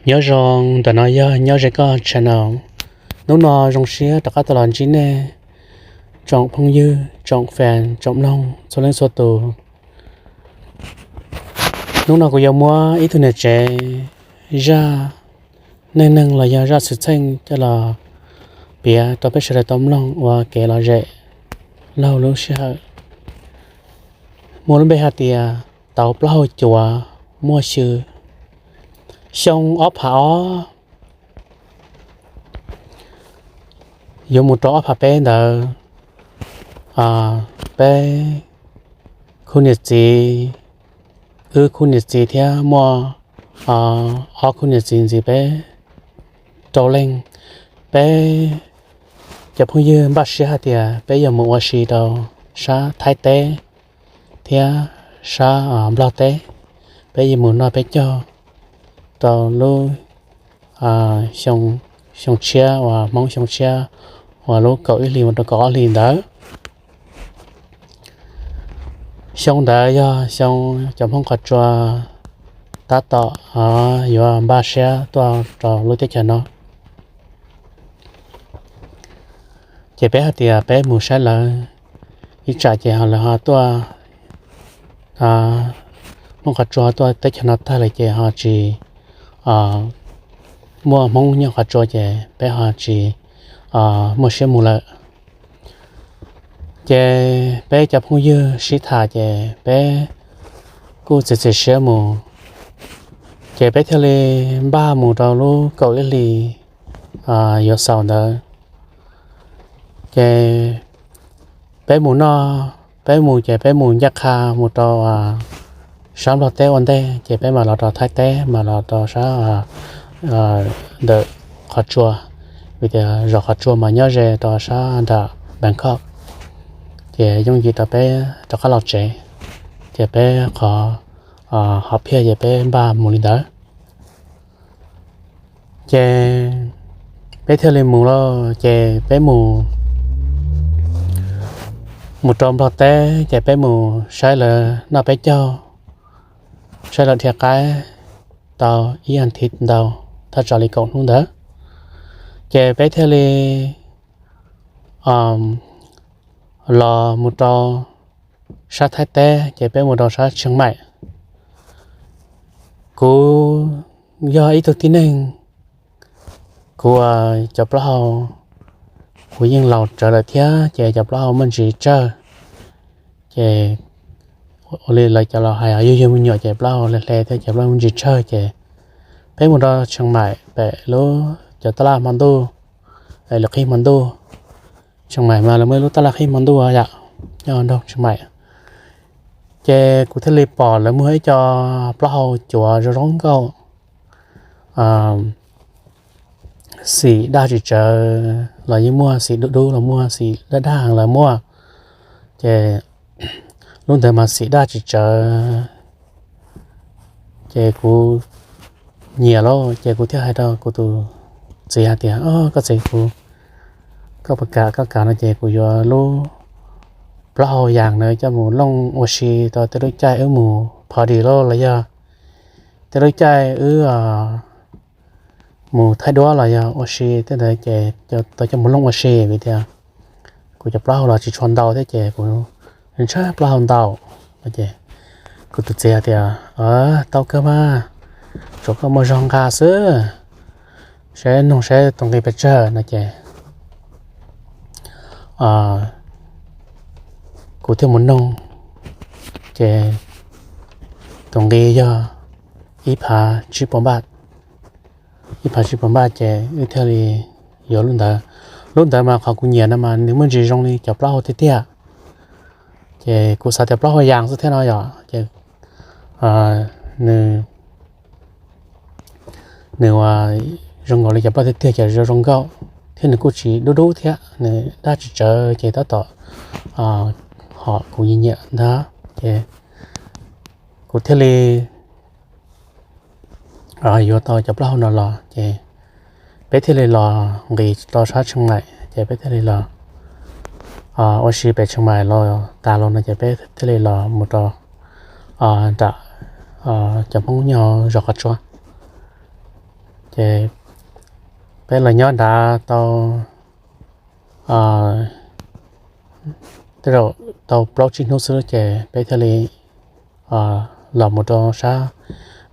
Nyob zoo, ntawm no yog Nyob Ze Koj channel. Hnub no zoo siab rov qab tau los ntsib nej tsoom phooj ywg, tsoom fan, tsoom mloog txhua leej txhua tus. Hnub no kuv yuav muab ib tug niam tsev zaj neej neeg los yog zaj xwm txheej coj los piav rau peb sawv daws tau mloog ua kev lom zem laug lub sij hawm. Muaj lub npe hais tias tauv plaub hau cuav muaj xyw. Xyoo ob phav ob yuav mus rau ob phav peb ntawd, peb khub niam txiv, wb khub niam txiv thiab muaj ob khub niam txiv ntxiv peb rau leej. Peb cov phooj ywg npaj siab hais tias peb yuav mus ua si rau sab Thaib teb thiab sab Nplog teb. Peb yuav mus noj peb caug rau lub xyoo tshiab uas Hmoob xyoo tshiab uas lub kaum ib hlis mus rau kaum ob hlis ntawd. Xyoo ntawd yog xyoo cov Hmoob qhov tsua tab tom yuav npaj siab tuaj rau lub teb chaws no. Ces peb hais tias peb mus saib lawv ib tsam ces ho lawv ho tuaj, Hmoob qhov tsua tuaj teb chaws no tag lawm ces ho tsis muaj Hmoob nyob qhov tsua ces peb ho tsis muaj siab mus lawm. Ces peb cov phooj ywg sib tham ces peb kuj txiav txim siab mus, ces peb thiaj li npaj mus rau lub kaum ib hlis yuav xaus ntawd. Ces peb mus noj, peb mus ces peb mus ncaj qha mus rau sab Nplog teb ua ntej ces peb mam los rau Thaib teb, mam los rau sab ntawm qhov tsua, vim tias zos qhov tsua mas nyob ze rau sab nram Bangkok, ces yooj yim rau peb rov qab los tsev. Ces peb qhov hom phiaj ces peb npaj mus li ntawd. Ces peb thiaj li mus lawm, ces peb mus, mus rau Nplog teb ces peb mus saib lawv noj peb caug, saib lawv dhia qaib tau ib as thiv ntau, thaj tsam li kaum hnub ntawd. Ces peb thiaj li los mus rau sab Thaib teb ces peb mus rau sab Tsheej Maim. Kuv yog ib tug tib neeg, kuv cov plaub hau, kuv yeej laus tsawv lawm thiab ces cov plaub hau muaj ntsis tsawg. Ces ua li lawv cov laus hais yug yug me nyuam ces plaub hau hle hle thiab ces plaub hau muaj ntsis tsawg ces peb mus rau Tsheej Maim pem lub cov taj laj hmo ntuj, lawv qhib hmo ntuj. Tsheej Maim mas lawv muaj ib lub taj laj qhib hmo ntuj yom, nyob nroog Tsheej Maim. Ces kuv thiaj li pom lawv muag ib co plaub hau cuav zoo zoo nkauj, xim daj tsis tsawv los yeej muaj, xim dub dub los muaj, xim daj daj los muaj. Ces lub ntawd mas xim daj tsis tsawv. Ces kuv nyiam lawm ces kuv thiaj hais rau kuv tus txiv hais tias, Koj txiv, kuv, koj puas kam, koj kam no ces kuv yuav lub plaub hau yas ntawd coj mus looj ua si rau tej lub caij wb mus party los los yog tej lub caij wb mus thaij duab los yog ua si tej ntawd ces tau coj mus looj ua si, vim tias kuv cov plaub hau los tsis tshua ntau thiab ces kuv ntshaw plaub hau ntau. Ces kuv tus txiv hais tias, Tau kawg mas, tsuav koj muaj zog nqa xwb, saib noog saib tus nqi pes tsawg no ces kuv thiaj mus noog. Ces tus nqi yog ib phav tsib puas npaj, ib phav tsib puas npaj ces wb thiaj li yuav lub ntawd. Lub ntawd mas qhov kuv nyiam no mas nws muaj ntsis zoo li cov plaub hau tiag tiag. Ces kuv xav tias plaub hau yas xwb thiab no yom, ces nws, nws ua zoo nkaus li cov plaub hau tiag tiag ces zoo zoo nkauj thiab nws kuj tsis dub dub thiab, nws daj tsis tsawv ces tab tom hom kuv nyiam nyiam ntag. Ces kuv thiaj li yuav tau cov plaub hau no los ces peb thiaj li los nqis rau sab Tsheej Maim ces peb thiaj li los ua si pem Tsheej Maim los tas los no ces peb thiaj li los mus rau nram cov Hmoob nyob zos Qhov Tsua. Ces peb los nyob nrad tau, tej zaum tau plaub tsib hnub xwb ces peb thiaj li los mus rau sab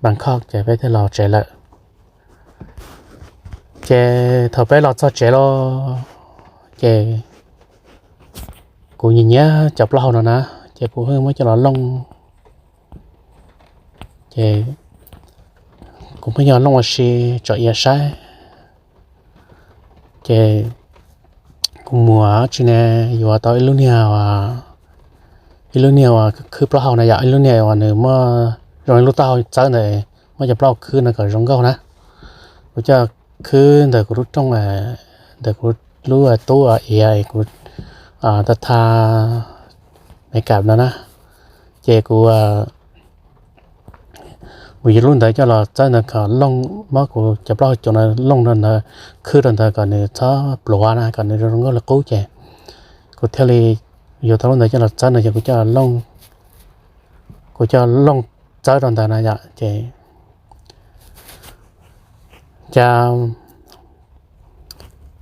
Bangkok ces peb thiaj los tsev lawm. Ces thaum peb los txog tsev lawm ces kuv nyiam nyiam cov plaub hau no na, ces kuv thiaj muab coj los looj. Ces kuv muab coj los looj ua si tsom iav saib. Ces kuv muab tsis ne, yuav tau ib lub niag, ib lub niag uas khwb plaub hau na yom, ib lub niag uas nws muaj zoo li lub taub hau txawb ntawd, muab cov plaub hau khwb no kom zoo nkauj na. Kuv coj khwb ntawm kuv lub rooj, ntawm kuv lub tub iav es kuv tau tha makeup no na. Ces kuv mus yuav lub ntawd coj los txawb ntawd kom looj, muab kuv cov plaub hau cua no looj rau ntawd, khwb rau ntawd kom nws txhob pluav na, kom nws zoo nkauj li qub ces kuv thiaj li yuav tau lub ntawd coj los txawb no ces kuv coj, kuv coj looj txawb rau ntawd na yom. Ces cas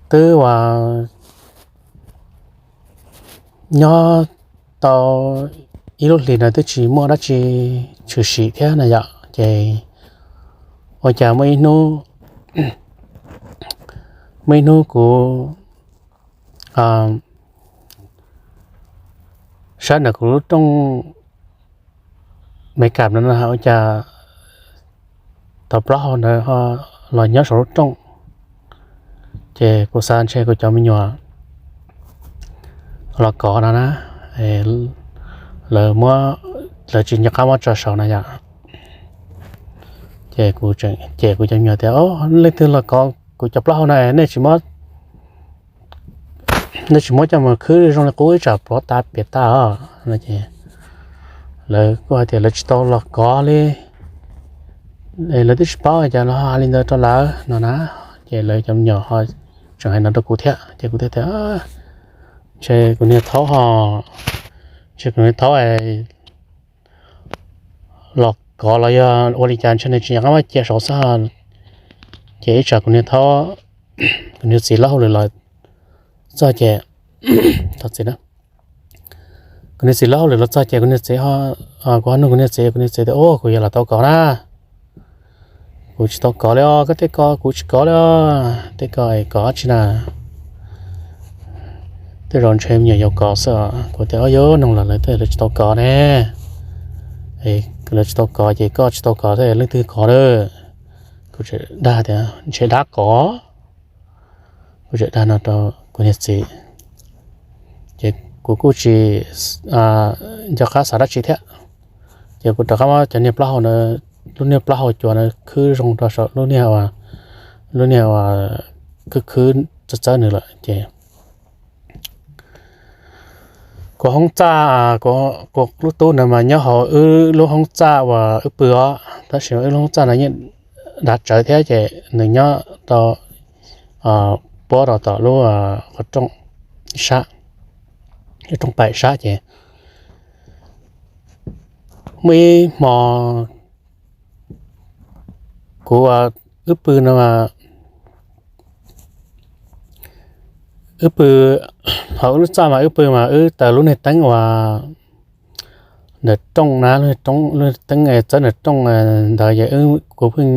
twb uas nyob tau ib lub hlis no twb tsis muaj dab tsi tshwm sim thiab na yom. Ces ua cas muaj ib hnub, muaj ib hnub kuv saib ntawm kuv lub rooj makeup no no ua cas tau plaub hau ntawd los nyob saum lub rooj. Ces kuv xav ntshe kuv cov me nyuam los kov no na, lawv muab, lawv tsis nco qab muab tso saud na yom. Ces kuv tseem cem kuv cov me nyuam tias, Leej twg los kov kuv cov plaub hau no, nej tsis muab coj mus khwb zoo li qub ib tsam pluav tas piam tas os. Ces lawv kuj hais tias lawv tsis tau los kov li, lawv twb tsis paub cas los hais li ntawd rau lawv no na. Ces lawv cov me nyuam ho tseem hais no rau kuv thiab ces kuv thiaj tias, Ntshe kuv niag thaub ho, ntshe kuv niag thaub los kov los yog ua li cas ntshe nws tsis nco qab muab cia saud xwb. Ces ib tsam kuv niag thaub, kuv niag txiv lawv hauj lwm los txog ces, kuv niag txiv lawv hauj lwm los txog ces kuv niag txiv, kuv ho nug kuv niag txiv, kuv niag txiv tias, Ua kuv yuav los tau kov na, kuv tsis tau kov li os, koj tej ko kuv tsis kov li os, tej ko es kov tsi na. Tej zaum ntshe me nyuam yaus kov xwb. Kuv tias, Ua yuav noog los lawv tej lawv tsis tau kov ne, lawv tsis tau kov ces koj tsis tau kov thiab leej twg kov lawm? Kuv tseem dag tias, Ntshe dab kov. Kuv tseem dag no rau kuv niag txiv, ces kuv kuj tsis nco qab xav dab tsi thiab. Ces kuv rov qab muab cov niag plaub hau na, lub niag plaub hau cua na khwb zoo rau saum lub niag, lub niag uas khwb khwb txawb txawb nws lawm ces kuv hoob txaj, kuv lub tub na mas nyob hauv wb lub hoob txaj uas wb pw os, tab sis wb lub hoob txaj no yeej dav tsawv thiab ces nws nyob rau puab rau tom lub qhov rooj sab, lub rooj paim sab ces muaj ib hmo kuv, wb pw no, wb pw hauv wb lub txaj mas wb pw mas wb taws lub niag teeb uas ntawm rooj na, lub teeb txawb ntawm rooj ntawd ces kuv pheej,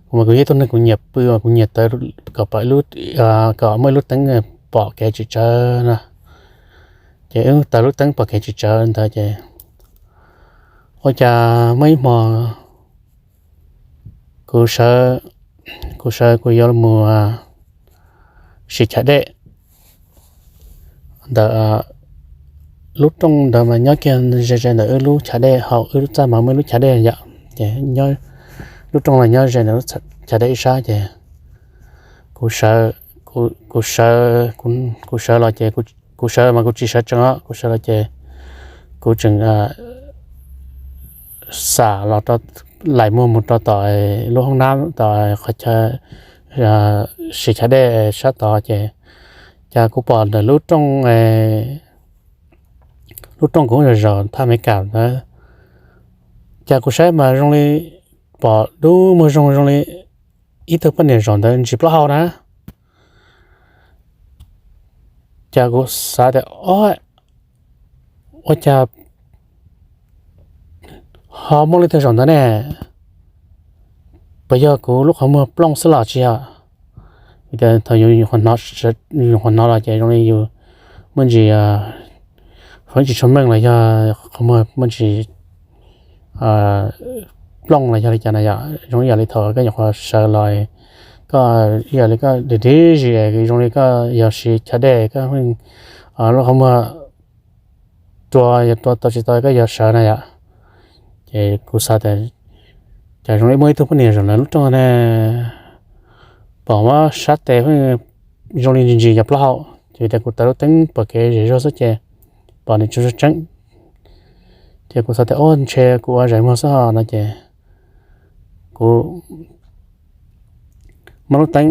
kuv mas kuv yog ib tug neeg kuv nyiam pw uas kuv nyiam taws kom pom, kom muaj ib lub teeb pom kev tsis tsawv no. Ces wb taws lub teeb pom kev tsis tsawv ntawd ces ua cas muaj ib hmo kuv sawv, kuv sawv kuv yuav mus siv chav dej ntawm lub rooj ntawd mas nyob kiag ze ze ntawm wb lub chav dej, hauv wb lub txaj mas muaj ib lub chav dej yom, ces lub rooj no nyob ze ntawm lub chav dej ib sab ces kuv sawv, kuv sawv, kuv sawv los ces, kuv sawv mas kuv tsis sawv tsees os, kuv sawv los ces kuv tseem xam los rau, laim muag mus rau tom lub hoob nab tom qhov chaw siv chav dej sab tod ces cas kuv pom ntawm lub rooj, lub rooj kuv zom zom thaj Amelikas ntawd, cas kuv saib mas zoo li pom dub muag zoo zoo li ib tug poj niam zaum ntawd ntsis plaub hau na. Ces kuv xav tias, o, ua cas ho muaj leej twg zaum ntawd ne? Puas yog kuv lub qhov muag plooj xwb los tsis yog? Vim tias thaum yus nyuam qhuav hnov los ces zoo li yus muaj ntsis, tsis tshua meej los yog qhov muag muaj ntsis plooj los yog li cas na yom, zoo ib yam li thaum koj nyuam qhuav sawv los, koj ib yam li koj dim dim zis zoo li koj yog siv chaw dej koj lub qhov muag rua, yog rua tau tsis tau koj yog sawv na yom. Ces kuv xav tias, cas zoo li muaj ib tug poj niam zaum ntawm lub rooj ne, pom muab sab tes zoo li ntsis ntsis cov plaub hau, ces tias kuv taws lub teeb pom kev zem zuag xwb ces pom nws tsis tseeb. Ces kuv xav tias, o, ntshe kuv ua zais muag xwb ho no ces kuv muab lub teeb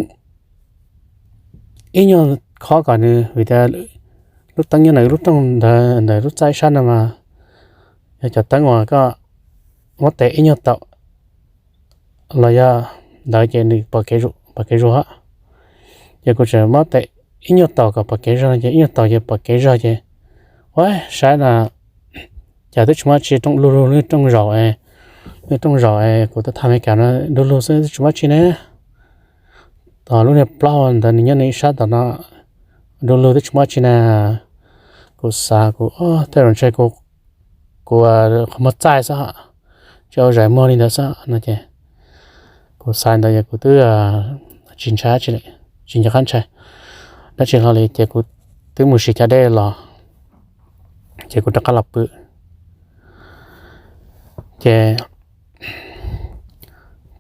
ib nyuag khob kom nws, vim tias lub teeb nyob ntawm lub rooj ntawd ntawm lub txaj ib sab no mas yog cov teeb uas koj muab tes ib nyuag taum los yog ntawd ces nws pom kev zuag. Ces kuv tseem muab tes ib nyuag taum kom pom kev zog no ces ib nyuag taum ces pom kev zog ces, ua, saib na, cas twb tsis muaj tsi, rooj lug lug, lub rooj zaum, lub rooj zaum kuv tuaj thaj Amelikas no du lug xwb twb tsis muaj tsi ne. Tos lub niag plaub hau ntawd nws nyob nws ib sab tom no du lug twb tsis muaj tsi na. Kuv xav kuv, o, tej zaum ntshe kuv qhov muag txaij xwb, tsis ua zais muag li ntawd xwb no ces kuv xav ntawd ces kuv twb tsis ntshai dab tsi, tsis nco qab ntshai dab tsi hlo li ces kuv twb mus siv chaw dej los ces kuv rov qab los pw. Ces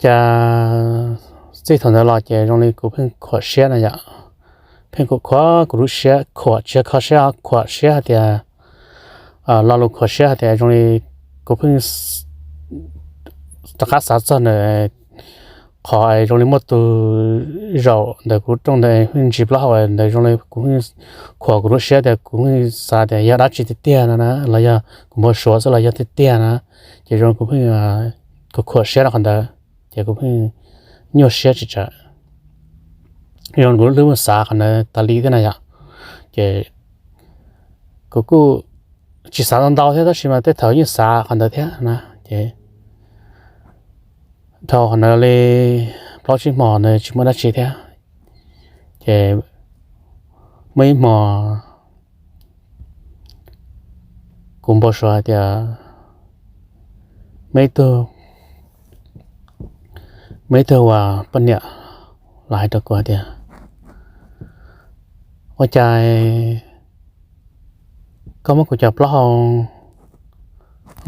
cas txij thaum ntawd los ces zoo li kuv pheej khuam siab na yom, pheej khuam kuv lub siab, khuam tsis yog kho siab, khuam siab hais tias, lo lus khuam siab hais tias zoo li kuv pheej rov qab xav txog ntawm qhov zoo li muaj tus zaum ntawm kuv rooj ntawd pheej ntsis plaub hau ntawd zoo li kuv pheej khuam kuv lub siab tias kuv pheej xav tias yog dab tsi tiag tiag no na los yog kuv npau suav xwb los yog tiag tiag na. Ces zoo kuv pheej, kuv khuam siab rau qhov ntawd ces kuv pheej nyuaj siab tsis tsawg. Zoo kuv lub hlwb mus xav qhov ntawd tas li thiab na yom. Ces kuv kuj tsis xav ntau ntau thiab tab sis mas tej thaum yeej xav qhov ntawd thiab na. Ces dhau qhov ntawd li plaub tsib hmo ntawd tsis muaj dab tsi thiab. Ces muaj ib hmo kuv npau suav hais tias muaj ib tug, muaj ib tug uas poj niam los hais rau kuv hais tias, ua cas koj muab kuv cov plaub hau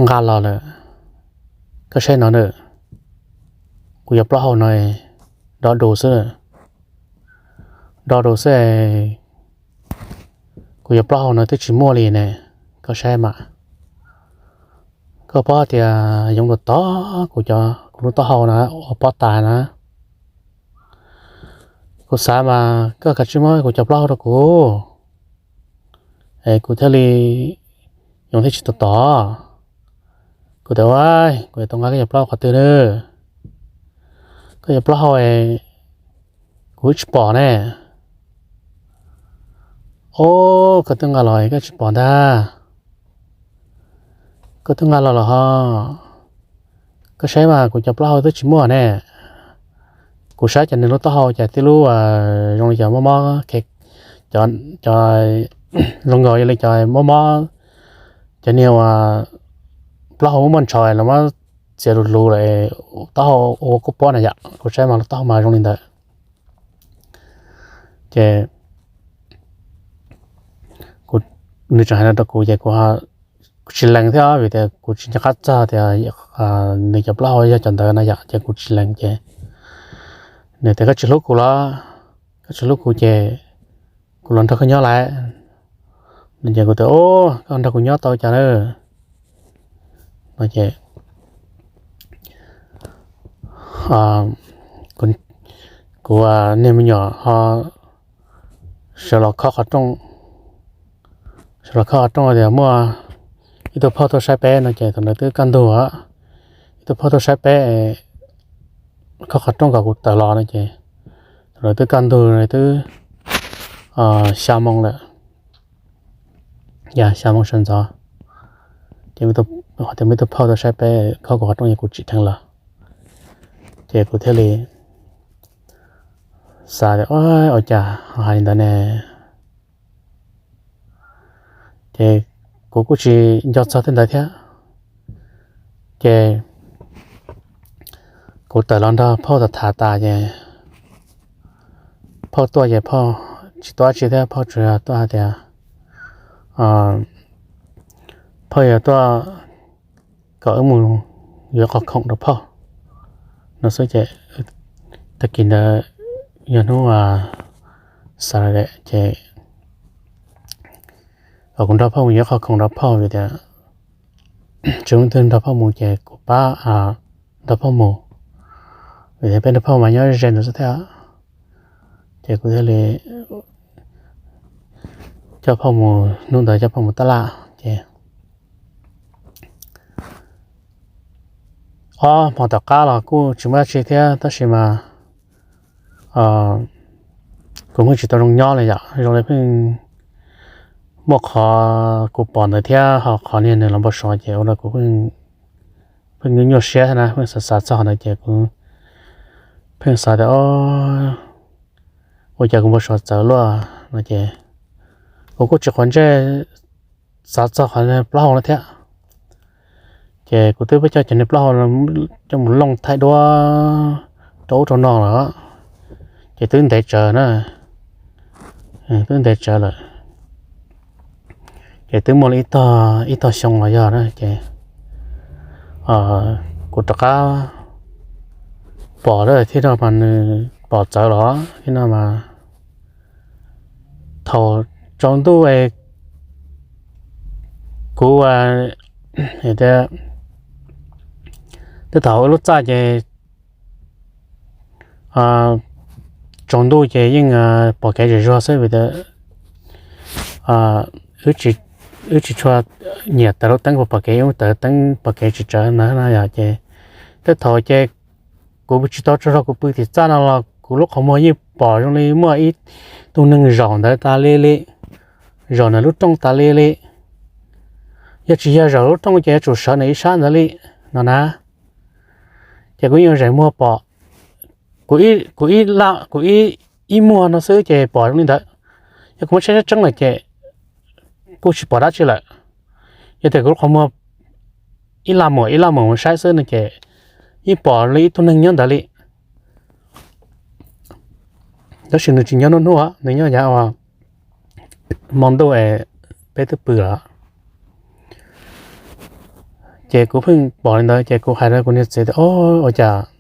nqa los lawm, koj saib no na, kuv cov plaub hau no do du xwb, do du xwb, kuv cov plaub hau no twb tsis muaj li ne, koj saib mas. Koj paub tias yoov tus tod kuv, kuv lub taub hau na ua pob tas na. Kuv xav mas koj kav tsij muab kuv cov plaub hau rau kuv, es kuv thiaj li yoov thiaj tsis tus tod. Kuv tias, kuv yuav tau nqa koj cov plaub hau qhov twg na? Koj cov plaub hau kuv tsis pom ne. Ob, koj twb nqa los koj tsis pom ntag. Koj twb nqa los los ho. Koj saib mas kuv cov plaub hau twb tsis muaj ne. Kuv saib cov niag lub taub hau cas tib lub zoo li cov mob mob, cov, cov zoo nkaus li cov mob mob, cov niag uas plaub hau muaj muaj ntshav los muab txiav lus lus lawm, taub hau ua kuj pob na yom. Kuv saib mas lub taub hau mas zoo li ntawd. Ces nws tseem hais no rau kuv ces kuv tsis lees thiab vim tias kuv tsis nco qab txog tias nws cov plaub hau yog cov ntawd na yom, ces kuv tsis lees ces nws tias, koj tsis hlub kuv los? Koj tsis hlub kuv ces kuv los nrog koj nyob lawm. Ces kuv tias, koj nrog kuv nyob tau cas na? No ces kuv niag me nyuam ho sawv los khob qhov rooj, sawv los khob qhov rooj tias muaj ib tug phauj tuaj saib peb no ces thaum ntawd twb kaj ntug, ib tug phauj tuaj saib peb, khob qhov rooj kom kuv tawm los no ces thaum ntawd twb kaj ntug twb xya moo lawm, yog xya moo sawv ntxov. Ces tias muaj ib tug phauj tuaj saib peb, khob kuv qhov rooj es kuv tsim dheev los. Ces kuv thiaj li xav tias, ua cas ho hais li ntawd ne? Ces kuv kuj tsis nco txog tej ntawd thiab. Ces kuv tawm los nrog phauj tham tham tas ces phauj tuaj ces phauj tsis tuaj dab tsi thiab, phauj tsuas yog tuaj hais tias phauj yog tuaj kom wb mus yuav qhov khoom rau phauj no xwb ces tag kis ntawd yog hnub Saturday ces kom kuv nrog phauj mus yuav qhov khoom rau phauj vim tias tsis muaj leej twg nrog phauj mus ces kuv pab nrog phauj mus, vim tias peb nrog phauj mas nyob ze ntawd xwb thiab. Ces kuv thiaj li coj phauj mus, hnub ntawd coj phauj mus tab laj ces ob hmo tom qab los kuj tsis muaj dab tsi thiab tab sis mas kuv kuj tsis tau zoo nyob li yom, zoo li pheej muaj qhov kuv pom ntawd thiab ho qhov niag nws los npau suav ces ua rau kuv pheej nyuaj nyuaj siab thiab na, pheej xav xav txog qhov ntawd ces kuv pheej xav tias ua cas kuv npau suav txawv luaj no ces kuv kuj tsis quav ntsej xav txog qhov plaub hau no thiab. Ces kuv twb pab coj cov niag plaub hau coj mus looj thaij duab rau ub rau no lawm, ces twb ntev tsawv na, twb ntev tsawv lawm. Ces twb muaj li ib tog xyoo los yog na ces kuv rov qab pom lawm thiab no mas nws pom txawv los thiab no mas thaum tsaus ntuj kuv tias twb thaum wb lub txaj ces tsaus ntuj ces yeej pom kev zem zuag xwb vim tias wb tsis tshua nyiam taws lub teeb puas pom kev, wb taws teeb pom kev tsis tsawv na yog ces tej thaum ces kuv tsis tau tsaug zog kuv pw tim txaj no los kuv lub qhov muag yeej pom zoo li muaj ib tug neeg zaum ntawd tas li li, zaum ntawm lub rooj tas li li. Yog tsis yog zaum lub rooj ces yuav tsum sawv nws ib sab ntawd li no na. Ces kuv yeej zeem muag pom, kuv ib muag no xwb ces pom zoo li ntawd. Yog kuv muab saib tseeb tseeb lawm ces kuj tsis pom dab tsi lawm. Yog tias kuv lub qhov muag ib laj muag ib laj muag mus saib xwb no ces yeej pom li ib tug neeg nyob ntawd li. Tab sis nws tsis nyob hnub hnub, nws nyob yav uas hmo ntuj es peb twb pw lawm. Ces kuv pheej pom li ntawd ces kuv hais rau kuv niag txiv tias, o, ua cas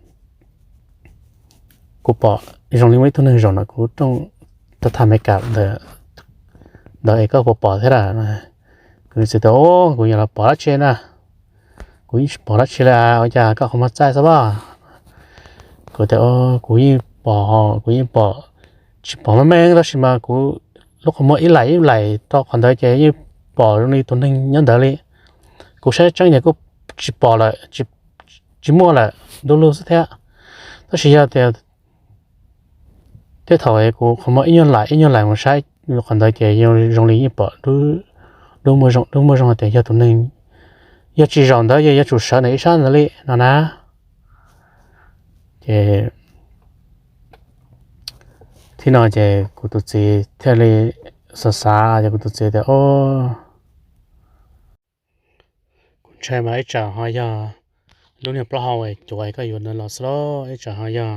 kuv pom zoo li muaj ib tug neeg zaum ntawm kuv rooj, tau thaj Meskas ntawd es koj puas pom thiab lawm? Kuv niag txiv tias, o, kuv yeej los pom dab tsi na, kuv yeej tsis pom dab tsi li, ua cas koj qhov muag txaij xwb pob? Kuv tias, kuv yeej pom, kuv yeej pom, tsis pom meej meej tab sis mas kuv lub qhov muag ib laim ib laim rau qhov ntawd ces yeej pom zoo li tus neeg nyob ntawd li. Kuv saib tseeb ces kuj tsis pom lawm, tsis muaj lawm, ntu lug xwb thiab. Tab sis yog tias tej thaum kuv qhov muag ib nyuag laim ib nyuag laim mus saib qhov ntawd ces zoo li yeej pom dub muaj zoo, dub muaj zoo hais tias yog tus neeg, yog tsis zaum ntawd ces yuav tsum sawv nws ib sab ntawd li no na. Ces thaum no ces kuv tus txiv thiaj li xav xav ces kuv tus txiv tias, o, kuv ntshai mas ib tsam ho yog lub niag plaub hau cuav koj yuav ntawd los xwb los ib tsam ho yog,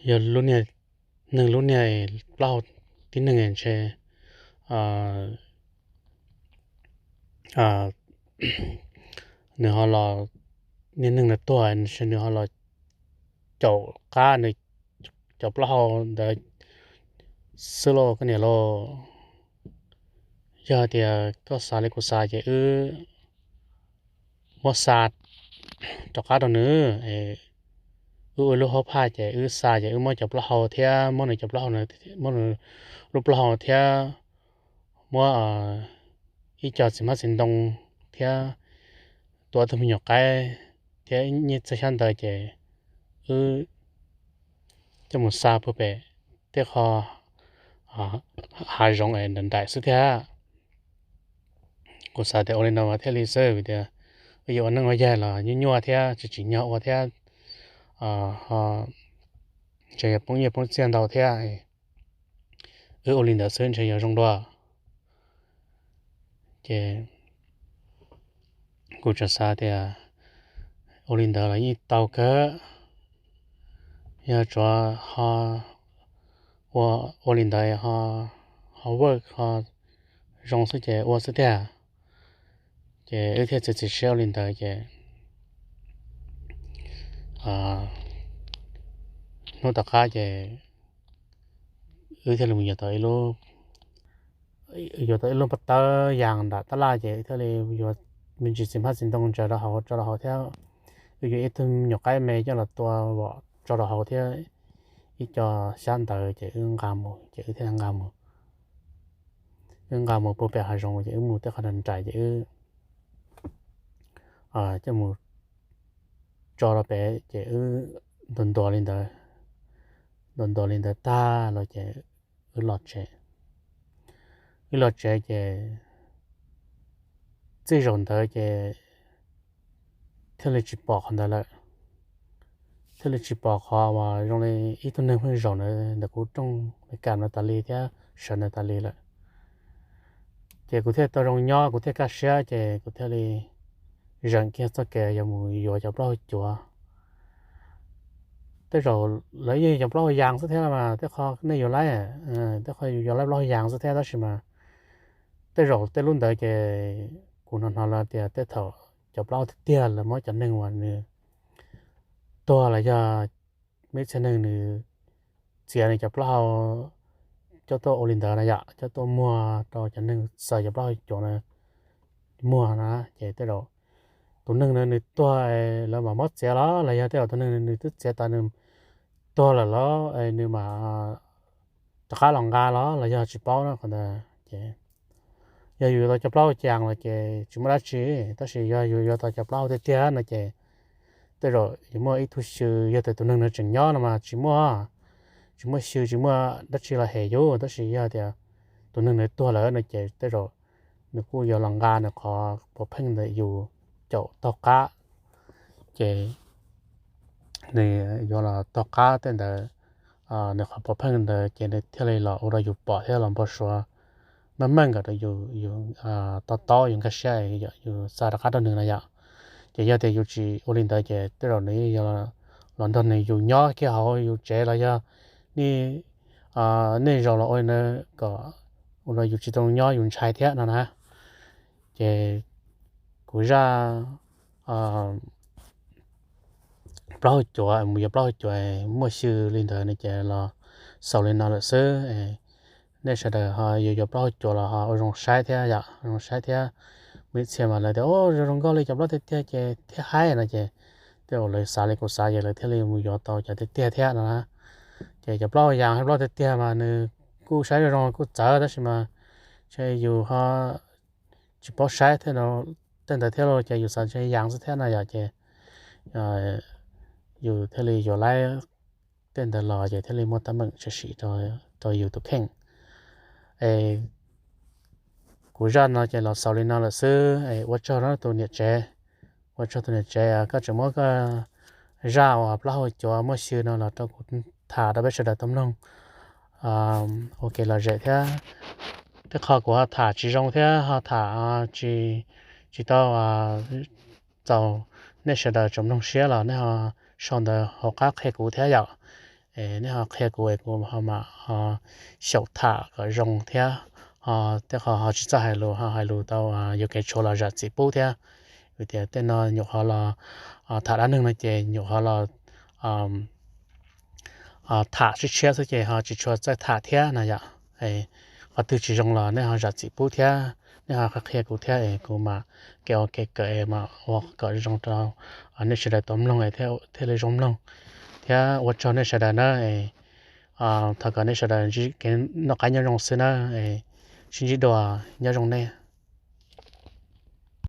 yog lub niag, neeg lub niag plaub hau, tib neeg ntshe nws ho los, niag neeg ntawd tuag ntshe nws ho los caum qab nws cov plaub hau ntawd xwb lauj koj niam lauj. Yog tias koj xav li kuv xav ces wb muab xa rov qab rau nws, wb ua lub hauv phaj ces wb xa ces wb muab cov plaub hau thiab muab nws cov plaub hau, muab nws lub plaub hau thiab muab ib co txiv hmab txiv ntoo thiab tua tus me nyuam qaib thiab nyiaj txiag xyab ntawv ces wb coj mus xa puag pem tej qho hav zoov es nraim nraim xwb thiab. Kuv xav tias ua li no mas thiaj li xwb vim tias wb yuav ua neej ua yaig los nyuaj nyuaj thiab tsis tsim nyog ua thiab, ho ntshe yuav poob nyiaj poob txiaj ntau thiab. Wb ua li ntawd xwb ntshe yuav zoo dua. Ces kuv tseem xav tias ua li ntawd los yeej tau kawg, yog tsuav ho ua li ntawd ho work ho zoo xwb ces ua xwb tiag. Ces wb thiaj txiav txim siab ua li ntawd ces hnub tom qab ces wb thiaj li mus yuav tau ib lub, yuav tau ib lub pob tawb yas nram tab laj ces thiaj li yuav me ntsis txiv hmab txiv ntoo ntsaws rau hauv, tso rau hauv thiab wb yuav ib tug nyuam qaib me coj los tua vom tso rau hauv thiab ib co xyab ntawv ces wb nqa mus ces wb thiaj nqa mus. Wb nqa mus puag pem hav zoov ces wb mus tej qhov nraim nraim ces wb coj mus tso rau pem ces wb ntuas ntuas li ntawd, ntuas ntuas li ntawd tag los ces wb los tsev. Wb los tsev ces txij zaum ntawd ces thiaj li tsis pom qhov ntawd lawm. Thiaj li tsis pom qhov uas zoo li ib tug neeg pheej zaum ntawd ntawm kuv rooj Meskas no tas li thiab sawv ntawd tas li lawm. Ces kuv thiaj tau zoo nyob, kuv thiaj kaj siab ces kuv thiaj li zeem kiag txoj kev yuav mus yuav cov plaub hau cuav. Tej zaum lawv yeej cov plaub hau yas xwb thiab mas tej qho nej yuav laib, tej qho yuav laib plaub hau yas xwb thiab tab sis mas tej zaum tej lub ntawd ces kuv hnov hnov lawv tias tej thaum cov plaub hau tiag tiag lawv muab cov neeg uas nws tuag los yog muaj ib txhia neeg nws txiav nws cov plaub hau coj tuaj ua li ntawd na yom, coj tuaj muag rau cov neeg xaws cov plaub hau cuav na, muag na ces tej zaum tus neeg na nws tuag lawv mam muab txiav los los yog tej zaum tus neeg nws twb txiav tas nws tuag lawm los nws mam rov qab los nqa los los yog tsis paub na qhov ntawd ces yog yus yuav tau cov plaub hau yas los ces tsis muaj dab tsi, tab sis yog yus yuav tau cov plaub hau tiag tiag no ces tej zaum yuav muaj ib tug xyw, yog tias tus neeg no tseem nyob no mas tsis muaj, tsis muaj xyw tsis muaj dab tsi los hem yus, tab sis yog tias tus neeg no tuag lawm no ces tej zaum nws kuj yuav los nqa nws qhov puav pheej ntawm yus caum taug qab, ces nws yuav los taug qab tej ntawd, nws qhov puav pheej ntawd ces nws thiaj li los ua rau yus pom thiab los npau suav meej meej kom rau yus, yus to taub yus nkag siab yus xa rov qab rau nws na yom. Ces yog tias yus tsis ua li ntawd ces tej zaum nws yuav los nrog nws yus nyob kiag hauv yus tsev los yog nej zaum los ua li ntawd kom ua rau yus tsis tau nyob yus ntshai thiab no na. Ces kuv zaj plaub hau cuav mus yuav plaub hau cuav muaj xyw li ntawd no ces los xaus li no lawm xwb. Nej sawv daws ho yuav yuav plaub hau cuav los ho ua zoo saib thiab yom, zoo saib thiab. Muaj ib txhia mas lawv tias zoo zoo nkauj li cov plaub tiag tiag ces thiab haib no ces tej zaum lawv xav li kuv xav ces lawv thiaj li mus yuav tau cov tiag tiag thiab no na. Ces cov plaub hau yas plaub tiag tiag mas nws kuj saib zoo zoo kuj txawv tab sis mas ntshe yus ho tsis paub saib thiab, tej ntawd thiab los ces yus xav ntshe yas xwb thiab no yom ces yus thiaj li yuav laib tej ntawd los ces thiaj li muaj teeb meem tshwm sim rau yus tus kheej. Es kuv zaj no ces los xaus li no lawm xwb es ua tsaug rau tus niam tsev, ua tsaug tus niam tsev koj tseem muab koj zaj uas plaub hau cuav muaj xyw no los rau kuv tham rau peb sawv daws tau mloog ua kev lom zem thiab. Tej qho kuv ho tham tsis zoo thiab ho tham tsis tau txaus nej sawv daws tsoom mloog siab los nej ho sau ntawv hauv qab qhia kuv thiab yom. Nej ho qhia kuv es kuv ho mam ho xyaum tham kom zoo thiab. Ho tej qho ho tsis txawj hais lus ho hais lus tau yuam kev tshuav los zam txim pub thiab. Vim tias tej no nyuam qhuav los tham dab neeg no ces nyuam qhuav los tham tshiab tshiab xwb ces ho tsis tshua txawj tham thiab no yom. Qhov twg tsis zoo los nej ho zam txim pub thiab, nej ho qhia kuv thiab es kuv mam kev ua kev kawm es mam ua kom zoo rau nej sawv daws tau mloog thiaj li zoo mloog. Thiab ua tsaug nej sawv daws na, thov kom nej sawv daws ntsib kev noj qab nyob zoo xwb na, sib ntsib dua, nyob zoo nej.